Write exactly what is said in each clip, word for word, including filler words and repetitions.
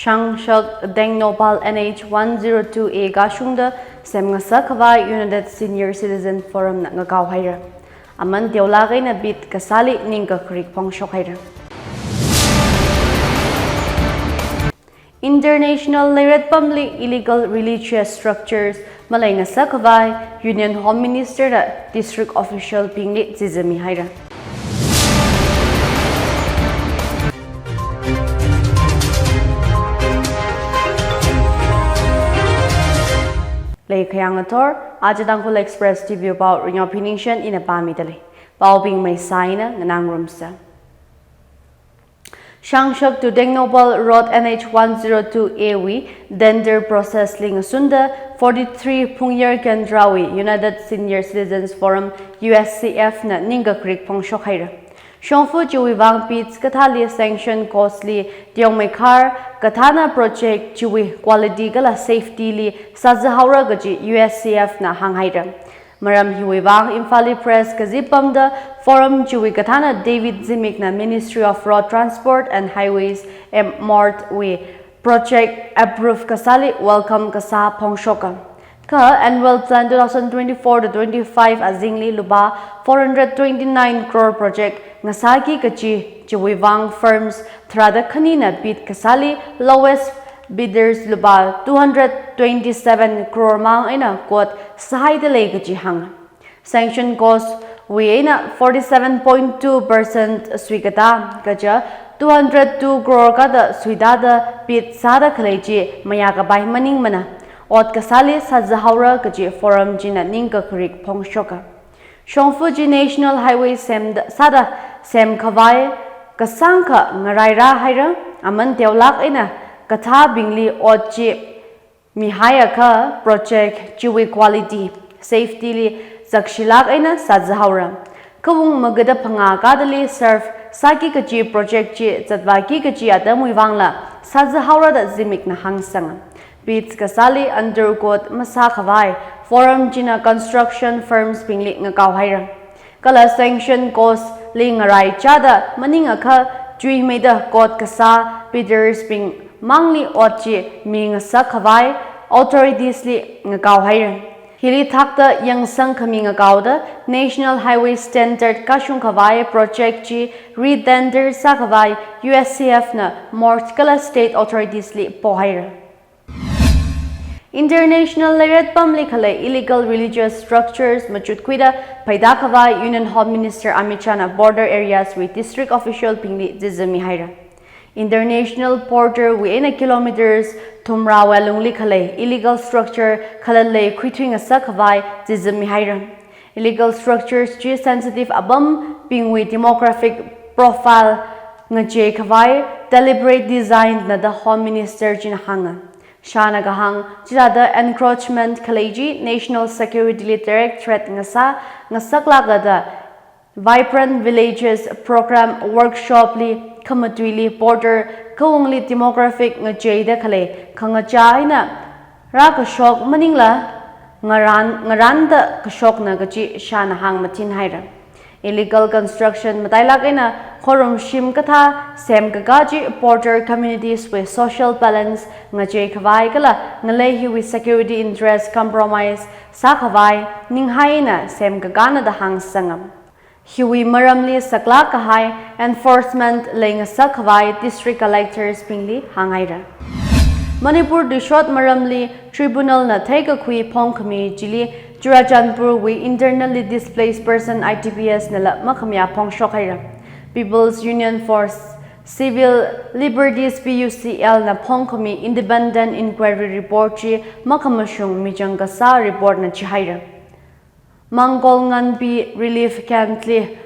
Shangshak Tengnoupal N H one zero two A kashungda semngasak khavai United Senior Citizen Forum na ngakao haira. Aman teolak eina bit kasāli ningkakrik phongshok haira. International leiret pamli illegal religious structures maleingasak khavai Union Home Minister na district official bingli chizami haira. Leikhayang athor, aja Tangkhul Express T V pao Ringyao Phiningshen ina pāmida lei. Paobing maisā eina nganāngarumsa. Shangshak to Tengnoupal Road N H one zero two A wui tender process li ngasunda forty-three Phungyar Kendrawui United Senior Citizens Forum, U S C F na ningkakrik phongshok haira. Shongfa chiwui vang bids kathāli sanction cost li teomeikar kathāna project chiwui quality kala safety li sāzahaora kaji U S C F na hānghaira. Maram hiwui vang Imphal li press kazip pamda forum chiwui kathāna David Zimik na Ministry of Road Transport and Highways, M-, MORTH wui project approve kasāli welcome kasā phongshoka. Kha Annual Plan two thousand twenty-four to twenty-five azingli lupā four hundred twenty-nine crore project ngasāki kaji chiwui vang firms tharāda khanina bid kasāli lowest bidders lupā two hundred twenty-seven crore mang eina quote sāhaida lei kaji hānga. Sanction cost wui eina forty-seven point two percent suikatā kaja two hundred two crore kada suitāda bid sāda khalei chi mayākapai maningmana. Ot kasāli sāzahaora kaji forum china ningkakrik phongshoka. Shongfa chi National Highway semda, sāda semkhavai kasāngkha ngarairā haira, aman teolak eina kathābingli ot chi mihaiakha project chiwui quality, safety li zakshilak eina sāzahaora. Khaung magada phangā kadali serve sāki kaji project chi zatvāki kaji atamwui vangla sāzahaora da Zimik na hāngsanga. Bids kasāli underquote masākhavai forum china construction firms bingli ngakao haira. Kala sanction cost li ngaraichāda maningakha chuimeida quote kasā bidders bing mangli ot chi mingasak khavai authorities li ngakao haira. Hili thakta yangsang khami ngakaoda National Highway Standard kashung khavai project chi re-tender sākhavai U S C F na MORTH kala state authorities li pohaira. International leiret pamli khalei illegal religious structures machutkhuida phaida khavai Union Home Minister Amit Shah na border areas wui district official bingli chizami haira. International border wui eina kilometers thumrā wui lungli khalei illegal structure khalalei khuithuingasak khavai chizami haira. Illegal structures chi sensitive apam bingwui demographic profile ngachei khavai deliberate design na da Home Minister china hānga. Shah na kahāng chithāda encroachment khalei chi national security li direct threat ngasā, ngasaklāka da Vibrant Villages Program workshop li khamatuili border khaungli demographic ngacheida khalei khangachā eina rākashok maningla ngarān, ngarānda kashokna kaji Shah na hāngmathin haira. Illegal construction matailak eina khorumshim kathā semkakā chi border communities wui social balance ngachei khavai kala ngalei hiwui security interest compromise sākhavai ninghai eina semkakāna da hāngsanga. Hiwui maramli saklāk kahai enforcement leingasak khavai district collectors bingli hānghaira. Manipur tuishot maramli tribunal na theikakhui phongkhami chili Churachandpur wui internally displaced person I D Ps nala makhamayā phongshok haira. People's Union for Civil Liberties, P U C L na phongkhami independent inquiry report chi makhamashung michang kasā report na chihaira. Mangkol Nganpi Relief Camp li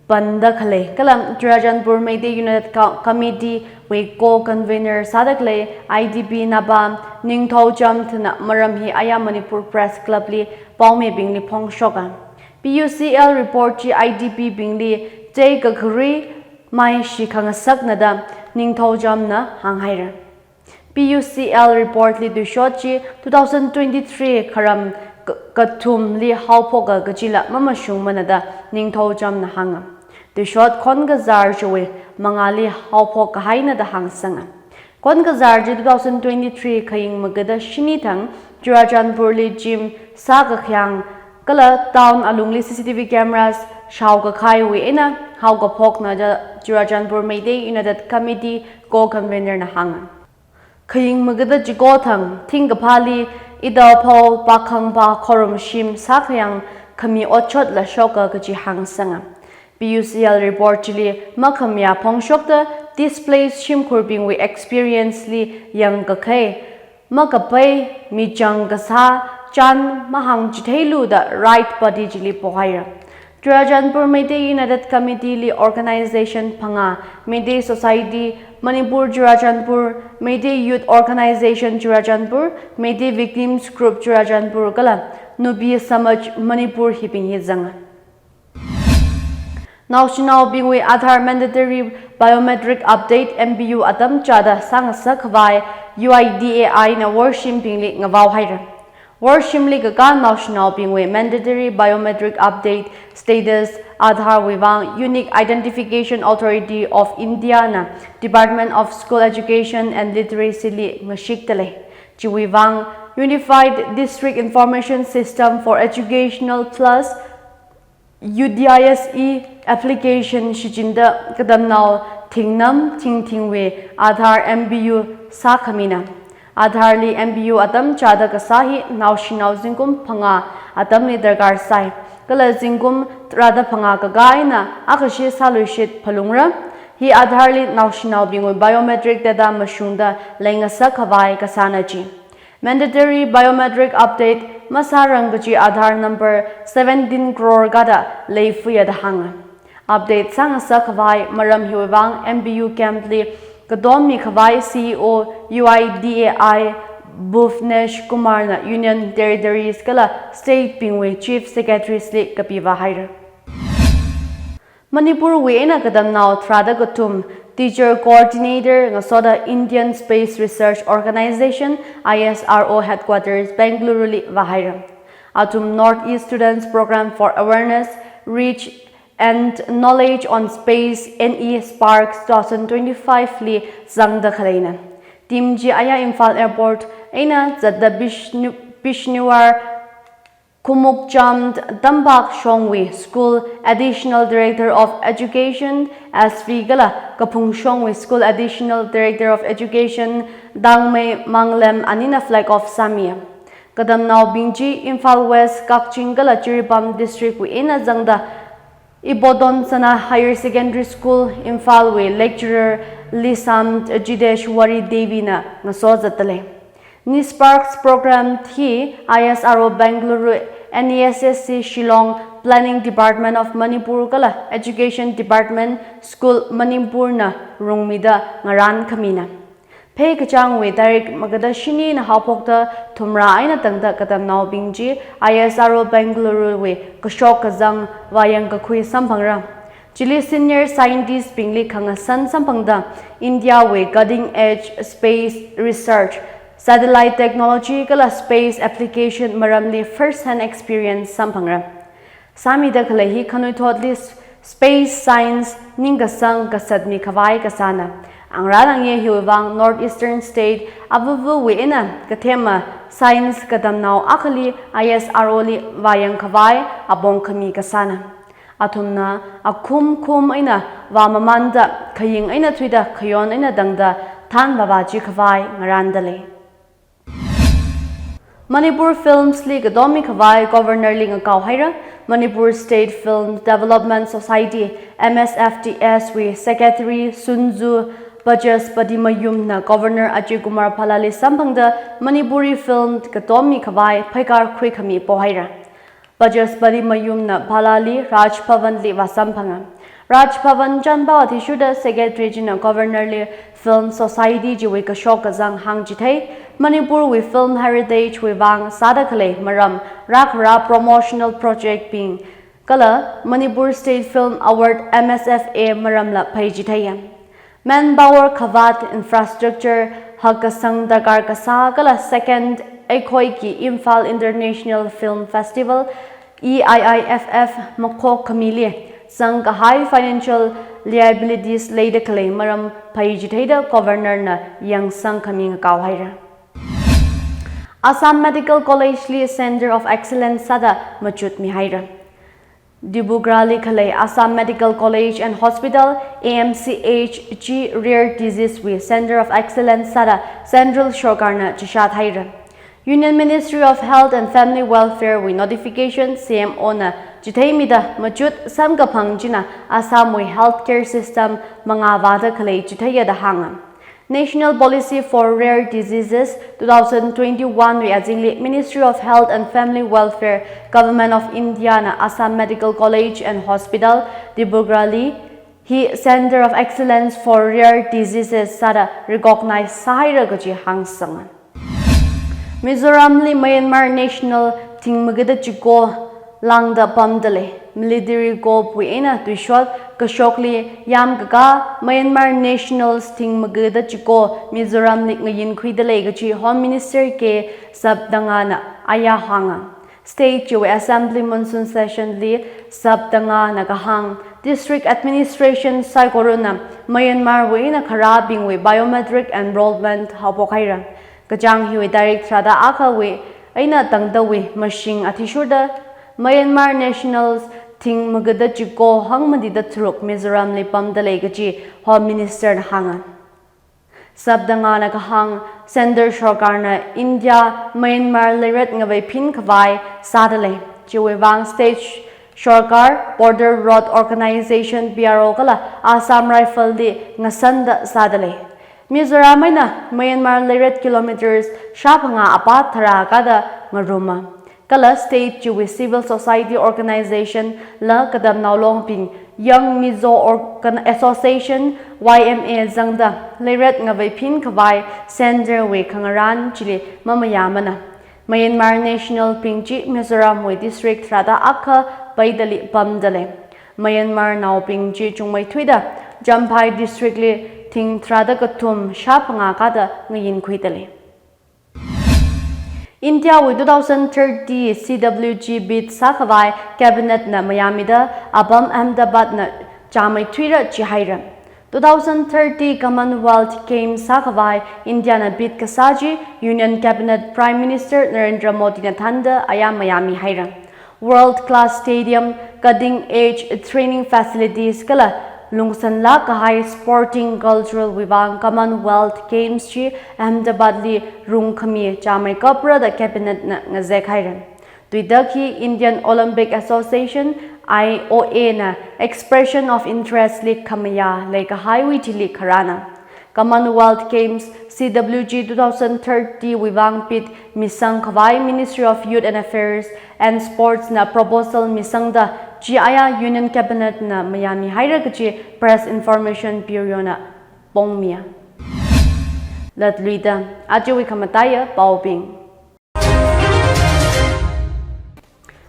panda khalei kala Churachandpur Meitei United Co-, Committee wui co-convener sāda khalei I D P napa Ningthoucham thina maram hi aya Manipur Press Club li paomibingli phongshoka. P U C L report chi I D P bingli tei kakharui maishi khangasakna da Ningthoucham na hānghaira. P U C L report li tuishot chi two thousand twenty-three kharam ka-, kathumli haophoka kajila mamashungmana da Ningthoucham na hānga. Tuishot khon kazār chiwui mangāli haophok kahaina da hāngsanga. Konkazar chi two thousand twenty-three khaying magada shini thang Churachandpurli gym sākakhayang kala town alungli C C T V cameras shaokakhaiwui eina haokaphokna da Churachandpur Meitei United Committee co-convener na hānga. Khaying magada chiko thang thingkaphāli Itaopao, Pakhangpha, Khorumshim sākhayang khami otshotla shoka kaji hāngsanga. P U C L report chili makhamayā phongshokta displaced shimkhurbingwui experience li yangkakhei, makapai, michang kasā, chān mahāngchitheilu da right party chili pohaira. Churachandpur Meitei United Committee li organization phangā, Meitei Society Manipur Churachandpur, Meitei Youth Organization Churachandpur, Meitei Victims Group Churachandpur kala Nupi Samaj Manipur hibing hi zanga. Naoshinaobingwui Aadhaar Mandatory Biometric Update M B U atam chāda sāngasakkhavai U I D A I na worshimbingli ngavao haira. Worshimli kakā naoshinaobingwui Mandatory Biometric Update Status Aadhaar wui vang Unique Identification Authority of India na Department of School Education and Literacy li ngashikdalei. Chiwui vang Unified District Information System for Educational Plus U D I S E application shichinda katamnao thingnam thingthingwui Aadhaar M B U sākhamina. Aadhaar li M B U atam chāda kasā hi naoshinao zingkum phangā atamli darkar sai. Kala zingkum tharāda phangā kakā eina akhashi sāluishit phalungra. Hi Aadhaar li naoshinaobingwui biometric data mashungda leingasakkhavai kasāna ji. Mandatory biometric update masārang kaji Aadhaar number seventeen crore kada leifuya da hānga. Update sāngasakkhavai maram hiwui vang M B U camp li kadommikhavai C E O U I D A I Bhuvnesh Kumar na Union Territories kala State bingwui Chief Secretaries li kapivā haira. Manipur wui eina katamnao tharāda kathum Teacher Coordinator ngasoda Indian Space Research Organization, I S R O Headquarters Bengaluru li vāhaira. Athum North East Students Program for Awareness, Reach and Knowledge on Space, N E Sparks two thousand twenty-five li zangda khaleina. Team chi aya Imphal Airport eina zatda Bishnu, Bishniwar Khumukcham Tampak Shongwui School Additional Director of Education, S V kala Kaphungshongwui School Additional Director of Education, Dangmei Manglem anina flag off sāmi. Katamnaobing chi Imphal West, Kakching kala Jiribam District wui eina zangda Ibodhon Sana Higher Secondary School, Imphal wui lecturer Lisam Jideshwari Devi na ngaso zatdalei. Ni Sparks program hi I S R O Bengaluru, N E S S C Shillong, Planning Department of Manipur kala Education Department School Manipur na rungmida ngarānkhamina. Phei kachāngwui tarik magada shinina haophokta thumrā eina tangda katamnaobing chi I S R O Bengaluru wui kashok kazang vāyangkakhui samphangra. Chili senior scientist bingli khangasan samphangda India wui cutting edge space research, satellite technology kala space application maramli first hand experience samphangra. Sāmida khalei hi khanuithotli s-, space science ningkasang kasatmikhavai kasāna. Angrān angye hiwui vang North Eastern State avuvuwui eina kathema science katamnao akhali I S R O li vāyangkhavai apong khami kasāna. Athumna akhum khum eina vāmamanda khaying eina thuida khayon eina tangda thanvāvāchikhavai ngarāndalei. Manipur Films li kadommikhavai Governor li ngakao haira. Manipur State Film Development Society, M S F D S wui Secretary Sunzu Bajaspatimayum na Governor Ajay Kumar Bhalla li samphangda Manipuri film kadommikhavai phaikar khuikhami pohaira. Bajaspatimayum na Bhalla li Raj Bhavan li vāsamphanga. Raj Bhavan chānpao athishurda Secretary china Governor li Film Society chiwui kashok kazang hāngchithei, Manipur wui film heritage wui vang sāda khalei maram, rākhara promotional project bing, kala Manipur State Film Award, M S F A maramla pheichitheiya. Manpower khavāt, infrastructure hakkasang darkar kasā kala second Eikhoiki Imphal International Film Festival, E I I F F makhok khamili zangkahai financial liabilities leida khalei maram phei chitheida Governor na yangsang khami ngakao haira. Assam Medical College li Center of Excellence sāda machut mihaira. Dibrugarh li khalei Assam Medical College and Hospital, A M C H chi Rare Disease wui Center of Excellence sāda Central Sorkar na chishat haira. Union Ministry of Health and Family Welfare wui notification C M O na chitheimida machut samkaphang china Assam wui healthcare system mangā vāda khalei chitheiya da hānga. National Policy for Rare Diseases two thousand twenty-one wui azingli Ministry of Health and Family Welfare, Government of India na Assam Medical College and Hospital, Dibrugarh li hi Center of Excellence for Rare Diseases sāda recognize sāhaira kaji hāngsanga. Mizoram li Myanmar national thing magada chiko lāngda pamda lei. Military coup wui eina tuishot kashokli yamkakā Myanmar nationals thing magada chiko Mizoram li ngayinkhuida lei kaji Home Minister K Zhabdanga na aya hānga. State chiwui Assembly monsoon session li Zhabdanga na kahāng, district administration saikorana Myanmar wui eina kharābingwui biometric enrollment haophok haira. Kachāng hiwui tarik tharāda akhawui eina tangdawui mashing athishurda Myanmar nationals thing magada chiko hangmatida tharuk Mizoram li pamda lei kaji Home Minister na hānga. Zhabdanga na kahāng, Center Sorkar na India Myanmar leiret ngavei phinkhavai sāda lei. Chiwui vang State Sorkar, Border Road Organization, B R O kala Assam Rifle li ngasanda sāda lei. Mizoram eina Myanmar leiret kilometers shāphangā apā tharā kada ngaruma. Kala state chiwui civil society organization la katamnao longbing Young Mizo Organ-, Association, Y M A zangda leiret ngavei phinkhavai center wui khangarān chili mamayāmana. Myanmar national bing chi Mizoram wui district tharāda akha peidali pamda lei. Myanmar naobing chi chungmeithuida Champhai district li thing tharāda kathum shāphangā kada ngayinkhuida lei. India wui two thousand thirty C W G bid sākhavai cabinet na mayāmida apam Ahmedabad na chāmeithuira chihaira. Two thousand thirty Commonwealth Games sākhavai India na bid kasā chi Union Cabinet Prime Minister Narendra Modi na thānda aya mayāmi haira. World class stadium, cutting edge training facilities kala lungsanlāk kahai sporting cultural wui vang Commonwealth Games chi Ahmedabad li rungkhami chāmeikapra da cabinet na ngazek haira. Tuitak hi Indian Olympic Association, I O A na expression of interest li khamayā leikahaiwui thili kharāna. Commonwealth Games C W G two thousand thirty wui vang bid misangkhavai Ministry of Youth and Affairs and Sports na proposal misangda chi aya Union Cabinet na mayāmi haira kaji Press Information Bureau na pongmiya. Latluida ajawui khamataiya paobing.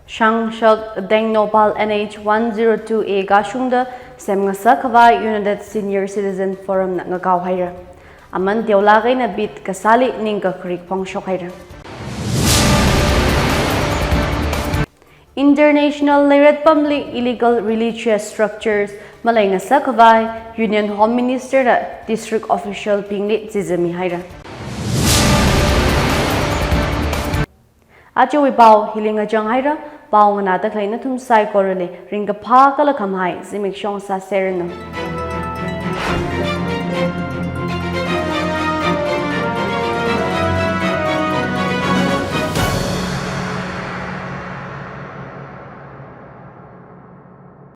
Shangshak Tengnoupal N H one zero two A kashungda semngasakhavai United Senior Citizen Forum na ngakao haira. Aman teolāk eina bid kasāli ningkakrik phongshok haira. International leiret pamli illegal religious structures maleingasakhavai Union Home Minister na district official bingli chizami haira. Ajawui pao hili ngachang haira, pao nganāda khalei nathum saikorali ringkaphā kala khamahai zimiksho sāseranu.